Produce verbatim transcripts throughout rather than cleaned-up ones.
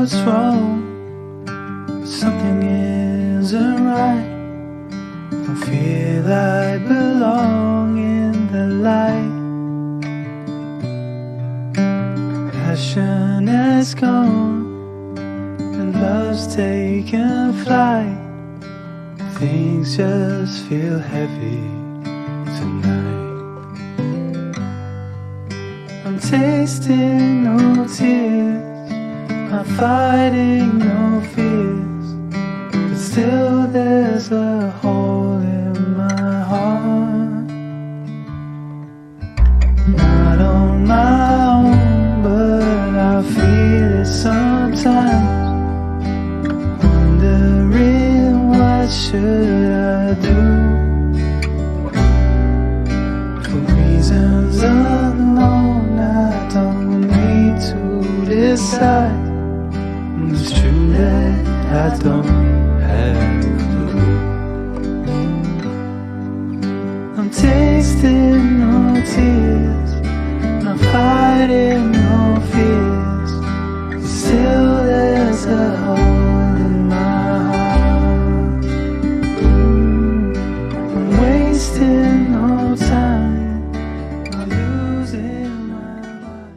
What's wrong? Something isn't right. I feel I belong in the light. Passion is gone and love's taken flight. Things just feel heavy tonight. I'm tasting no tears, I'm fighting no fears, but still there's a hole in my heart. Not on my own, but I feel it sometimes. Wondering what should I do? For reasons unknown, I don't need to decide. It's true that I don't have a clue. I'm tasting no tears, I'm fighting no fears. Still there's a hole in my heart. Mm, I'm wasting no time, I'm losing my mind.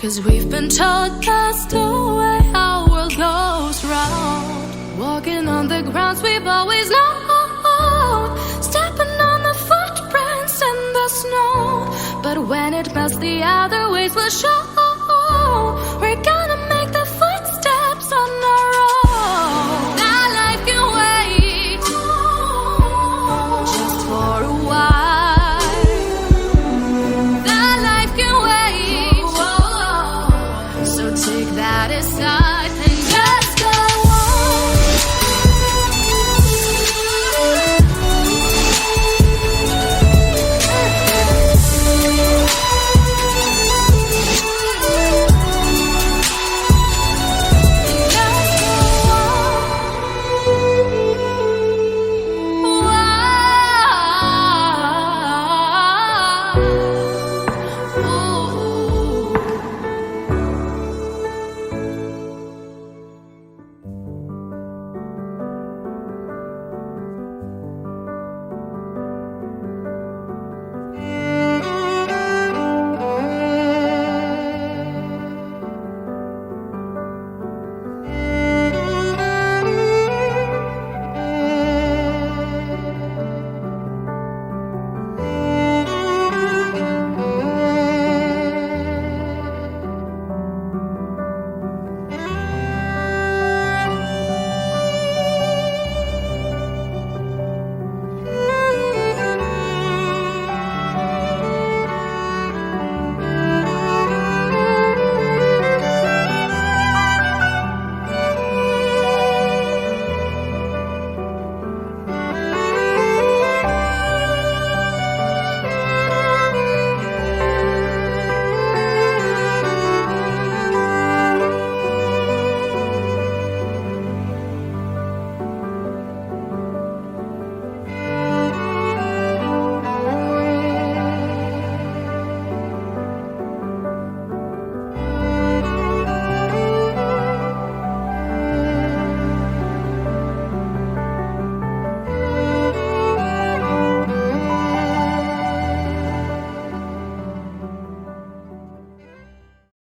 'Cause we've been taught that's the way our world goes round. Walking on the grounds we've always known. Stepping on the footprints in the snow. But when it melts, the other ways will show. We're gonna make the footsteps on our own. That life can wait. Just for a while. That life can wait. So take that as sign.